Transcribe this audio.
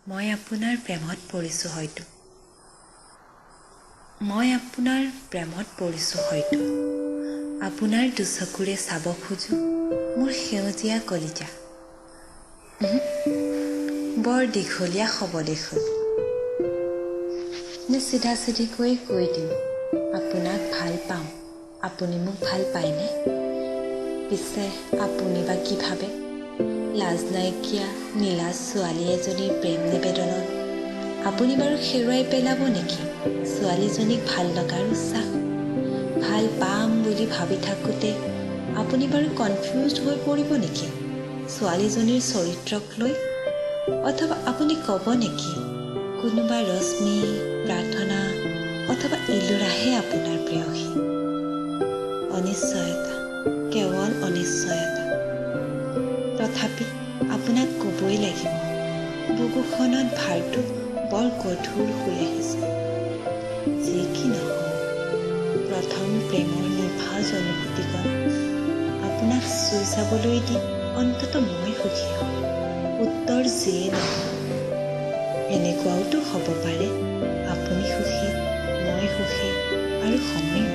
মই আপোনাৰ প্ৰেমত পৰিছোঁ হয়তো। মই আপোনাৰ প্ৰেমত পৰিছোঁ হয়তো। আপোনাৰ দুচকুৰে চাব খোজোঁ মোৰ সেউজীয়া কলিজা। বৰ দীঘলীয়া হ'ব দেখোন। নে চিধা চিধিকৈ কৈ দিওঁ, আপোনাক ভাল পাওঁ, আপুনি মোক ভাল পায়নে? পিছে আপুনি বা কি ভাবে? লাজ নাইকিয়া নীলাজ ছোৱালী এজনীৰ প্ৰেম নিবেদনত আপুনি বাৰু হেৰুৱাই পেলাব নেকি ছোৱালীজনীক ভাল লগাৰ উৎসাহ? ভাল পাম বুলি ভাবি থাকোঁতে আপুনি বাৰু কনফিউজড হৈ পৰিব নেকি ছোৱালীজনীৰ চৰিত্ৰক লৈ? অথবা আপুনি ক'ব নেকি কোনোবা ৰশ্মি, প্ৰাৰ্থনা অথবা ইলোৰাহে আপোনাৰ প্ৰেয়সী? অনিশ্চয়তা, কেৱল অনিশ্চয়তা। তথাপি আপোনাক ক'বই লাগিব, বুকুখনত ভাৰটো বৰ গধুৰ হৈ আহিছে। যি কি নহওক, প্ৰথম প্ৰেমৰ নিভাঁজ অনুভূতিকণ আপোনাক চুই চাবলৈ দি অন্ততঃ মই সুখী হ'ম। উত্তৰ যিয়েই নহওক, এনেকুৱাওতো হ'ব পাৰে আপুনি সুখী, মই সুখী আৰু সময়